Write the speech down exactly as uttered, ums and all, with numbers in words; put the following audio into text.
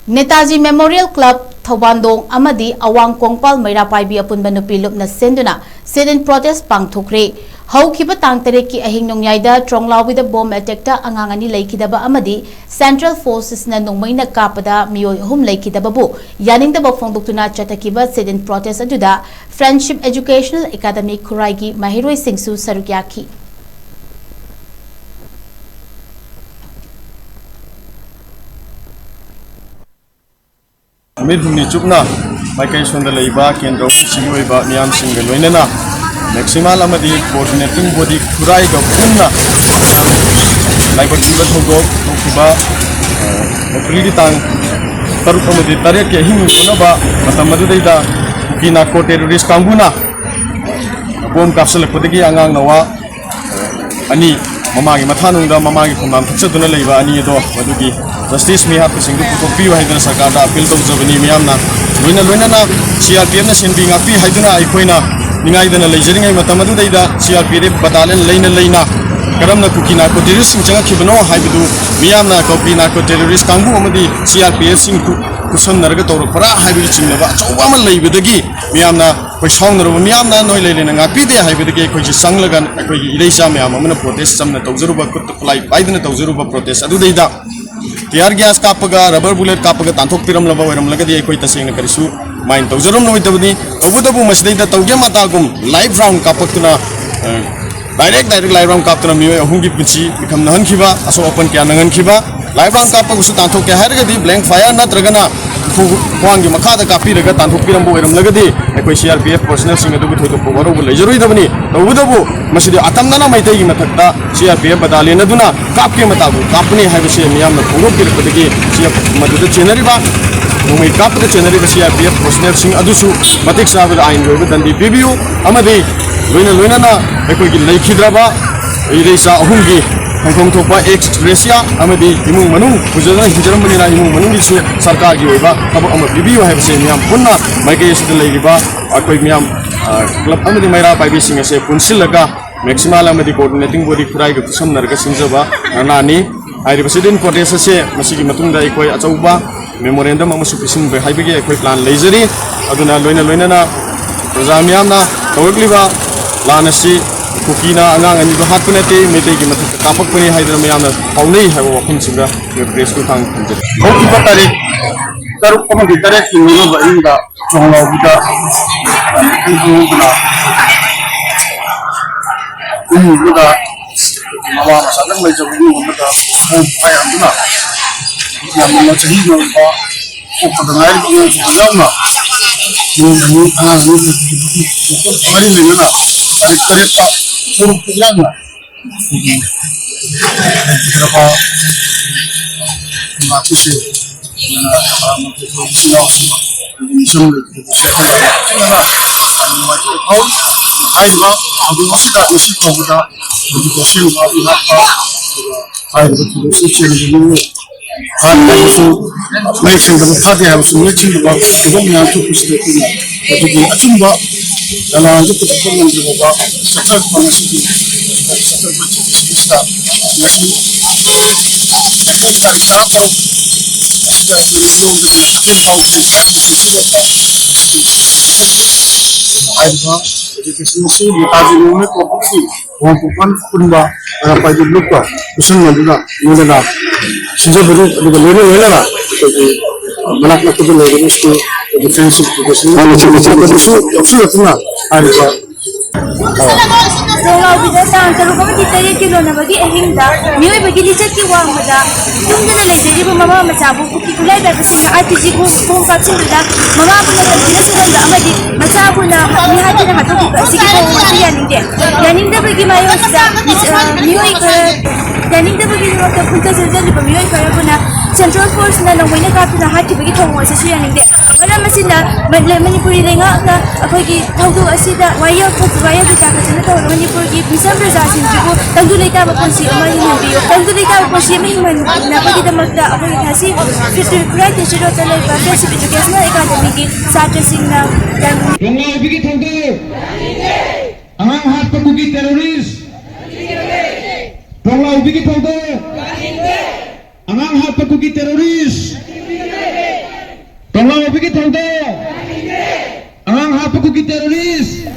Netaji memorial club, ꯊꯧꯕꯥꯟꯗꯣꯡ ꯑꯃꯗꯤ ꯑꯋꯥꯡ ꯀꯣꯡꯄꯥꯜ ꯃꯩꯔꯥ ꯄꯥꯏꯕꯤ ꯑꯄꯨꯟꯕ ꯅꯨꯄꯤ ꯂꯨꯞꯅ ꯁꯤꯟꯗꯨꯅ sit-in protest ꯄꯥꯡꯊꯣꯛꯈ꯭ꯔꯦ꯫ ꯍꯧꯈꯤꯕ ꯇꯥꯡ ꯇꯔꯦꯠꯀꯤ ꯑꯍꯤꯡ ꯅꯣꯡꯌꯥꯏꯗ ꯇ꯭ꯔꯣꯡꯂꯥꯎꯕꯤꯗ ꯕꯣꯝ ꯑꯦꯇꯦꯛꯇ ꯑꯉꯥꯡ ꯑꯅꯤ ꯂꯩꯈꯤꯗꯕ ꯑꯃꯗꯤ Central Forcesꯅ ꯅꯣꯡꯃꯩꯅ ꯀꯥꯞꯄꯗ ꯃꯤꯑꯣꯏ ꯑꯍꯨꯝ ꯂꯩꯈꯤꯗꯕꯕꯨ ꯌꯥꯅꯤꯡꯗꯕ ꯐꯣꯡꯗꯣꯛꯇꯨꯅ ꯆꯠꯊꯈꯤꯕ sit-in protest ꯑꯗꯨꯗ Friendship Educational Academy ꯈꯨꯔꯥꯏꯒꯤ ꯃꯍꯩꯔꯣꯏꯁꯤꯡꯁꯨ ꯁꯔꯨꯛ ꯌꯥꯈꯤ꯫ ꯅꯨꯃꯤꯠ ꯍꯨꯝꯅꯤ ꯆꯨꯞꯅ ꯃꯥꯏꯀꯩ ꯁꯣꯟꯗ ꯂꯩꯕ ꯀꯦꯟꯗ꯭ꯔ ꯑꯍꯨꯝꯁꯤꯒꯤ ꯑꯣꯏꯕ ꯃꯤꯌꯥꯝꯁꯤꯡꯒ ꯂꯣꯏꯅꯅ ꯃꯦꯛꯁꯤꯃꯥꯜ ꯑꯃꯗꯤ coordinating body ꯈꯨꯔꯥꯏꯒ ꯄꯨꯟꯅ ꯂꯥꯏꯕꯛ ꯊꯤꯕ ꯊꯧꯗꯣꯛ ꯊꯣꯛꯈꯤꯕ, ꯑ, ꯑꯦꯄ꯭ꯔꯤꯜꯒꯤ ꯇꯥꯡ ꯇꯔꯨꯛ ꯑꯃꯗꯤ ꯇꯔꯦꯠꯀꯤ ꯑꯍꯤꯡ ꯌꯧꯅꯕ ꯃꯇꯝ ꯑꯗꯨꯗꯩꯗ ꯀꯨꯀꯤ ꯅꯥꯔꯀꯣ terrorist ꯀꯥꯡꯕꯨꯅ ꯕꯣꯝ ꯀꯥꯞꯁꯤꯜꯂꯛꯄꯗꯒꯤ ꯑꯉꯥꯡ ꯅꯋꯥ ꯑꯅꯤ, ꯃꯃꯥꯒꯤ ꯃꯊꯥꯅꯨꯡꯗ ꯃꯃꯥꯒꯤ ꯈꯣꯡꯅꯥꯡ ꯊꯛꯆꯗꯨꯅ ꯂꯩꯕ ꯑꯅꯤ ꯑꯗꯣ, ꯃꯗꯨꯒꯤ justice ꯃꯤꯍꯥꯠꯄꯁꯤꯡꯗꯨ ꯄꯨꯊꯣꯛꯄꯤꯌꯨ ꯍꯥꯏꯗꯨꯅ ꯁꯔꯀꯥꯔꯗ appeal ꯇꯧꯖꯕꯅꯤ꯫ ꯃꯤꯌꯥꯝꯅ ꯂꯣꯏꯅ ꯂꯣꯏꯅꯅ CRPFꯅ ꯁꯦꯟꯕꯤ ꯉꯥꯛꯄꯤ ꯍꯥꯏꯗꯨꯅ ꯑꯩꯈꯣꯏꯅ ꯅꯤꯡꯉꯥꯏꯗꯅ ꯂꯩꯖꯔꯤꯉꯩ ꯃꯇꯝ ꯑꯗꯨꯗꯩꯗ CRPF battalion ꯂꯩꯅ ꯂꯩꯅ ꯀꯔꯝꯅ ꯀꯨꯀꯤ ꯅꯥꯔꯀꯣ terroristꯁꯤꯡ ꯆꯪꯉꯛꯈꯤꯕꯅꯣ ꯍꯥꯏꯕꯗꯨ ꯃꯤꯌꯥꯝꯅ ꯀꯨꯀꯤ ꯅꯥꯔꯀꯣ terrorist ꯀꯥꯡꯕꯨ ꯑꯃꯗꯤ CRPFꯁꯤꯡ ꯈꯨ-, ꯈꯨꯠꯁꯝꯅꯔꯒ ꯇꯧꯔꯛꯄ꯭ꯔꯥ ꯍꯥꯏꯕꯒꯤ ꯆꯤꯡꯅꯕ ꯑꯆꯧꯕ ꯑꯃ ꯂꯩꯕꯗꯒꯤ ꯃꯤꯌꯥꯝꯅ ꯑꯩꯈꯣꯏ ꯁꯥꯎꯅꯔꯕ ꯃꯤꯌꯥꯝꯅ ꯅꯣꯏ ꯂꯩ ꯂꯩꯅ ꯉꯥꯛꯄꯤꯗꯦ ꯍꯥꯏꯕꯗꯒꯤ ꯑꯩꯈꯣꯏꯁꯤ ꯆꯪꯂꯒ ꯑꯩꯈꯣꯏꯒꯤ ꯏꯔꯩꯆꯥ ꯃꯌꯥꯝ ꯑꯃꯅ protest ꯆꯝꯅ ꯇꯧꯖꯔꯨꯕ, ꯈꯨꯠꯇ ꯈꯨꯠꯂꯥꯏ ꯄꯥꯏꯗꯨꯅ ꯇꯧꯖꯔꯨꯕ protest ꯑꯗꯨꯗꯩꯗ tear gas ꯀꯥꯞꯄꯒ, rubber bullet ꯀꯥꯞꯄꯒ ꯇꯥꯟꯊꯣꯛꯄꯤꯔꯝꯂꯕ ꯑꯣꯏꯔꯝꯂꯒꯗꯤ ꯑꯩꯈꯣꯏ ꯇꯁꯦꯡꯅ ꯀꯔꯤꯁꯨ mind ꯇꯧꯖꯔꯝꯂꯣꯏꯗꯕꯅꯤ꯫ ꯇꯧꯕꯇꯕꯨ ꯃꯁꯤꯗꯩꯗ ꯇꯧꯒꯦ ꯃꯇꯥꯒꯨꯝ live round ꯀꯥꯞꯄꯛꯇꯨꯅ, ꯑ, direct direct live round ꯀꯥꯞꯇꯨꯅ ꯃꯤꯑꯣꯏ ꯑꯍꯨꯝꯒꯤ ꯄꯨꯟꯁꯤ ꯃꯤꯈꯝ ꯅꯪꯍꯟꯈꯤꯕ, ꯑꯁꯣꯛ ꯑꯄꯟ ꯀꯌꯥ ꯅꯪꯍꯟꯈꯤꯕ, live round ꯀꯥꯞꯄꯒꯁꯨ ꯇꯥꯟꯊꯣꯛꯀꯦ ꯍꯥꯏꯔꯒꯗꯤ blank fire ꯅꯠꯇ꯭ꯔꯒꯅ ꯈꯨ-, ꯈ꯭ꯋꯥꯡꯒꯤ ꯃꯈꯥꯗ ꯀꯥꯞꯄꯤꯔꯒ ꯇꯥꯟꯊꯣꯛꯄꯤꯔꯝꯕ ꯑꯣꯏꯔꯝꯂꯒꯗꯤ ꯑꯩꯈꯣꯏ CRPF personnelꯁꯤꯡ ꯑꯗꯨꯕꯨ ꯊꯣꯏꯗꯣꯛꯄ ꯋꯥꯔꯧꯕ ꯂꯩꯖꯔꯣꯏꯗꯕꯅꯤ꯫ ꯇꯧꯕꯇꯕꯨ ꯃꯁꯤꯗꯤ ꯑꯇꯝꯅꯅ ꯃꯩꯇꯩꯒꯤ ꯃꯊꯛꯇ CRPF battalion ꯑꯗꯨꯅ ꯀꯥꯞꯀꯦ ꯃꯇꯥꯒꯨꯝ ꯀꯥꯞꯄꯅꯤ ꯍꯥꯏꯕꯁꯤ ꯃꯤꯌꯥꯝꯅ ꯐꯣꯡꯗꯣꯛꯄꯤꯔꯛꯄꯗꯒꯤ ꯁꯤ ꯃꯗꯨꯗ ꯆꯦꯟꯅꯔꯤꯕ, ꯅꯣꯡꯃꯩ ꯀꯥꯞꯄꯗ ꯆꯦꯟꯅꯔꯤꯕ CRPF personnelꯁꯤꯡ ꯑꯗꯨꯁꯨ ꯃꯇꯤꯛ ꯆꯥꯕꯗ ꯑꯥꯏꯟꯒꯤ ꯑꯣꯏꯕ ꯗꯟꯗꯤ ꯄꯤꯕꯤꯌꯨ ꯑꯃꯗꯤ ꯂꯣꯏꯅ ꯂꯣꯏꯅꯅ ꯑꯩꯈꯣꯏꯒꯤ ꯂꯩꯈꯤꯗ꯭ꯔꯕ ꯏꯔꯩꯆꯥ ꯑꯍꯨꯝꯒꯤ ꯐꯪꯐꯝ ꯊꯣꯛꯄ ex gratia ꯑꯃꯗꯤ ꯏꯃꯨꯡ ꯃꯅꯨꯡ ꯄꯨꯖꯗꯨꯅ ꯍꯤꯡꯖꯔꯝꯕꯅꯤꯅ ꯏꯃꯨꯡ ꯃꯅꯨꯡꯒꯤꯁꯨ ꯁꯔꯀꯥꯔꯒꯤ ꯑꯣꯏꯕ ꯊꯕꯛ ꯑꯃ ꯄꯤꯕꯤꯌꯨ ꯍꯥꯏꯕꯁꯦ ꯃꯤꯌꯥꯝ ꯄꯨꯟꯅ ꯃꯥꯏꯀꯩ ꯑꯁꯤꯗ ꯂꯩꯔꯤꯕ ꯑꯩꯈꯣꯏ ꯃꯤꯌꯥꯝ, ꯑ, club ꯑꯃꯗꯤ ꯃꯩꯔꯥ ꯄꯥꯏꯕꯤꯁꯤꯡ ꯑꯁꯦ ꯄꯨꯟꯁꯤꯜꯂꯒ ꯃꯦꯛꯁꯤꯃꯥꯜ ꯑꯃꯗꯤ coordinating body ꯈꯨꯔꯥꯏꯒ ꯈꯨꯠꯁꯝꯅꯔꯒ ꯁꯤꯟꯖꯕ ꯙꯔꯅꯥꯅꯤ꯫ ꯍꯥꯏꯔꯤꯕ sit-in protest ꯑꯁꯦ ꯃꯁꯤꯒꯤ ꯃꯇꯨꯡꯗ ꯑꯩꯈꯣꯏ ꯑꯆꯧꯕ ꯃꯦꯃꯣꯔꯦꯟꯗꯝ ꯑꯃꯁꯨ ꯄꯤꯁꯤꯟꯕ ꯍꯥꯏꯕꯒꯤ ꯑꯩꯈꯣꯏ ꯄ꯭ꯂꯥꯟ ꯂꯩꯖꯔꯤ꯫ ꯑꯗꯨꯅ ꯂꯣꯏꯅ ꯂꯣꯏꯅꯅ ꯄ꯭ꯔꯖꯥ ꯃꯤꯌꯥꯝꯅ ꯇꯧꯔꯛꯂꯤꯕ ꯂꯥꯟ ꯑꯁꯤ ꯀꯨꯀꯤꯅ ꯑꯉꯥꯡ ꯑꯅꯤꯗꯣ ꯍꯥꯠꯄ ꯅꯠꯇꯦ, ꯃꯩꯇꯩꯒꯤ ꯃꯊꯛꯇ ꯀꯥꯞꯄꯛꯄꯅꯤ ꯍꯥꯏꯗꯅ ꯃꯌꯥꯝꯅ ꯐꯥꯎꯅꯩ ꯍꯥꯏꯕ ꯋꯥꯐꯝꯁꯤꯒ ꯄ꯭ꯔꯦꯁꯀꯤ ꯈꯨꯠꯊꯥꯡꯗ ꯊꯝꯖꯔꯤ꯫ ꯍꯧꯈꯤꯕ ꯇꯥꯔꯤꯛ ꯇꯔꯨꯛ ꯑꯃꯗꯤ ꯇꯔꯦꯠꯀꯤ ꯂꯣꯏꯅꯕ ꯑꯍꯤꯡꯗ ꯆꯣꯡꯂꯥꯎꯕꯤꯗ ꯏꯃꯨꯡ ꯑꯃꯗ ꯃꯃꯥ ꯃꯆꯥꯗꯪ ꯂꯩꯖꯕ ꯏꯃꯨꯡ ꯑꯃꯗ ꯕꯣꯝ ꯄꯥꯏꯔꯝꯗꯨꯅ ꯌꯥꯝꯅ ꯆꯍꯤ ꯅꯧꯕ ꯄꯣꯛꯄꯗ ꯉꯥꯏꯔꯤꯕ ꯑꯉꯥꯡꯁꯤꯡ ꯌꯥꯎꯅ ꯏꯃꯨꯡ ꯑꯅꯤ, ꯑꯉꯥꯡ ꯑꯅꯤ ꯃꯔꯤ ꯂꯩꯅꯅ ꯇꯥꯔꯤꯛ ꯇꯔꯦꯠꯇ ꯐꯨꯔꯨꯞꯇ ꯌꯥꯝꯅ ꯑꯩꯈꯣꯏꯒꯤ ꯂꯩꯈꯤꯗ꯭ꯔꯕ ꯉꯥꯛꯄꯤꯁꯦ ꯑꯩꯈꯣꯏꯅ ꯃꯔꯛ ꯃꯔꯛꯇ ꯑꯩꯈꯣꯏ ꯏꯆꯤꯜ ꯏꯅꯥꯎꯁꯤꯡ ꯑꯩꯈꯣꯏꯒꯤ ꯃꯤꯆꯝ ꯂꯩꯈꯤꯗꯕꯁꯦ ꯑꯩꯈꯣꯏꯅ ꯌꯥꯝ ꯊꯤꯅ ꯌꯥꯝꯅ ꯅꯨꯡꯉꯥꯏꯇꯕ ꯐꯥꯎꯏ꯫ ꯍꯥꯏꯔꯤꯕ ꯊꯧꯗꯣꯛ ꯑꯁꯤꯗ ꯉꯁꯤ ꯐꯥꯎꯕꯗ ꯍꯧꯖꯤꯛ ꯍꯣꯁꯇꯦꯜ ꯉꯥꯛ ꯉꯥꯛꯄ, ꯑꯗꯨꯒ ꯍꯥꯏꯔꯤꯕ ꯊꯧꯗꯣꯛꯁꯤꯡ ꯆꯦꯟꯕ ꯃꯤꯑꯣꯏ ꯍꯥꯠꯄ ꯑꯃꯁꯨꯡ ꯃꯍꯩ ꯁꯦꯡꯗꯕ ꯐꯥꯗꯦ ꯍꯥꯏꯕꯁꯨ ꯅꯆꯤꯡꯕ ꯊꯧꯗꯣꯛ ꯃꯌꯥꯝ ꯊꯣꯛꯄꯁꯤꯗ ꯑꯩꯈꯣꯏꯅ ꯃꯗꯨꯒꯤ ꯑꯆꯨꯝꯕ ꯂꯥꯟꯁꯨ ꯄꯨꯊꯣꯛꯄ ꯉꯝꯗ꯭ꯔꯕ ꯆꯠꯊꯔꯛꯄ ꯉꯁꯤꯒꯤ ꯆꯠꯊꯔꯛꯄ ꯆꯠꯊꯔꯛꯄꯁꯤꯗ ꯉꯁꯤ ꯃꯊꯪ ꯇꯥꯔꯤꯛ ꯇꯔꯥ ꯇꯔꯨꯛ ꯑꯁꯤꯗ ꯑꯩꯈꯣꯏ ꯌꯣꯝꯗꯒꯤ ꯃꯇꯦꯡ ꯄꯥꯡ ꯄꯤꯔꯤꯕ ꯁꯤꯟꯕ ꯍꯥꯏꯔꯤꯕ ꯑꯦꯖꯨꯀꯦꯁꯟ ꯑꯁꯤ ꯅꯦꯇꯥꯖꯤ ꯃꯣꯃꯦꯟ ꯀꯣꯝꯄ꯭ꯂꯦꯛꯁꯀꯤ ꯋꯥꯡꯈꯣꯡ ꯄꯨꯟꯕ ꯃꯔꯥꯄꯥꯏꯒꯤ ꯂꯨꯞꯀ ꯈꯨꯠꯁꯝꯅꯗꯨꯅ ꯂꯣꯏꯅꯅ ꯁꯤꯟꯖꯕꯅꯤ꯫ ꯑꯗꯨꯒ ꯂꯣꯏꯅ ꯂꯣꯏꯅꯅ ꯑꯩꯈꯣꯏꯒꯤ ꯃꯅꯥꯛ ꯅꯛꯄꯗ ꯂꯩꯔꯤꯕ ꯁ꯭ꯀꯨꯜ ꯑꯗꯨ ꯐ꯭ꯔꯦꯟꯁꯤꯞ ꯑꯦꯖꯨꯀꯦꯁꯟ ꯑꯗꯨꯁꯨ ꯌꯥꯎꯁꯤꯜꯂꯛꯇꯨꯅ ꯍꯥꯏꯔꯤꯕ ꯂꯣꯡꯂꯥꯎꯕꯤꯗ ꯇꯥꯡ ꯇꯔꯨꯛ ꯑꯃꯗꯤ ꯇꯔꯦꯠꯀꯤ ꯂꯣꯟꯅꯕꯒꯤ ꯑꯍꯤꯡꯗ ꯃꯤꯑꯣꯏꯕꯒꯤ ꯂꯤꯆꯠꯀꯤ ꯋꯥꯡꯃꯗ ꯇꯨꯝꯗꯨꯅ ꯂꯩꯖꯔꯤꯕ ꯃꯃꯥ ꯃꯆꯥꯕꯨ ꯀꯨꯀꯤ ꯈꯨꯠꯂꯥꯏ ꯄꯥꯏꯕꯁꯤꯡꯅ ꯑꯥꯔ ꯄꯤ ꯖꯤ ꯕꯣꯝ ꯀꯥꯞꯁꯤꯟꯗꯨꯅ ꯃꯃꯥꯕꯨꯅ ꯇꯝꯊꯤꯅ ꯁꯣꯛꯍꯟꯕ ꯑꯃꯗꯤ ꯃꯆꯥꯕꯨꯅ ꯃꯤꯍꯥꯠꯇꯨꯅ ꯍꯥꯠꯇꯣꯛꯈꯤꯕ ꯑꯁꯤꯒꯤ ꯊꯧꯑꯣꯡ ꯑꯁꯤ ꯌꯥꯅꯤꯡꯗꯦ꯫ ꯌꯥꯅꯤꯡꯗꯕꯒꯤ ꯃꯥꯌꯣꯛꯁꯤꯗ ꯃꯤꯑꯣꯏ ꯈꯔ ꯌꯥꯅꯤꯡꯗꯕꯒꯤꯗꯃꯛꯇ ꯈꯨꯟꯇ ꯆꯪꯁꯤꯜꯂꯤꯕ ꯃꯤꯑꯣꯏ ꯈꯔꯕꯨꯅ ꯁꯦꯟꯇ꯭ꯔꯦꯜ ꯐꯣꯔꯁꯅ ꯅꯣꯡꯃꯩꯅ ꯀꯥꯞꯇꯨꯅ ꯍꯥꯠꯈꯤꯕꯒꯤ ꯊꯧꯑꯣꯡ ꯑꯁꯤꯁꯨ ꯌꯥꯅꯤꯡꯗꯦ꯫ ꯃꯔꯝ ꯑꯁꯤꯅ ꯃ-, ꯂ-, ꯃꯅꯤꯄꯨꯔꯤ ꯂꯩꯉꯥꯛꯅ ꯑꯩꯈꯣꯏꯒꯤ ꯊꯧꯗꯣꯛ ꯑꯁꯤꯗ ꯋꯥꯌꯦꯜ ꯐ-, ꯋꯥꯌꯦꯜ ꯕꯤꯆꯥꯔ ꯐꯖꯅ ꯇꯧꯔꯒ ꯃꯅꯤꯄꯨꯔꯒꯤ ꯃꯤꯆꯝ ꯄ꯭ꯔꯖꯥꯁꯤꯡꯁꯤꯕꯨ ꯇꯪꯗꯨ ꯂꯩꯇꯥꯕ ꯄꯨꯟꯁꯤ ꯑꯃ ꯍꯤꯡꯍꯟꯕꯤꯌꯨ꯫ ꯇꯪꯗꯨ ꯂꯩꯇꯥꯕ ꯄꯨꯟꯁꯤ ꯑꯃ ꯍꯤꯡꯍꯟꯅꯕꯒꯤꯗꯃꯛꯇ ꯑꯩꯈꯣꯏꯒꯤ ꯉꯁꯤ ꯈꯨꯔꯥꯏ ꯇꯦꯁꯤꯔꯣꯠꯇ ꯂꯩꯕ ꯐ꯭ꯔꯦꯟꯁꯤꯞ ꯏꯗꯨꯀꯦꯁꯅꯦꯜ ꯑꯦꯀꯥꯗꯃꯤꯒꯤ ꯁꯥꯇ꯭ꯔꯁꯤꯡꯅ ꯂꯣꯡꯂꯥꯎꯕꯤꯒꯤ ꯊꯧꯗꯣꯛ! ꯑꯉꯥꯡ ꯍꯥꯠꯄ ꯀꯨꯀꯤ ꯇꯦꯔꯣꯔꯤꯁ! ꯂꯣꯡꯂꯥꯎꯕꯤꯒꯤ ꯊꯧꯗꯣꯛ! ꯑꯉꯥꯡ ꯍꯥꯠꯄ ꯀꯨꯀꯤ ꯇꯦꯔꯣꯔꯤꯁ! ꯇꯧꯕꯒꯤ ꯊꯧꯗꯥꯡ, ꯑꯉꯥꯡ ꯍꯥꯠꯄ ꯀꯨꯀꯤ ꯇꯦꯔꯣꯔꯤꯁ,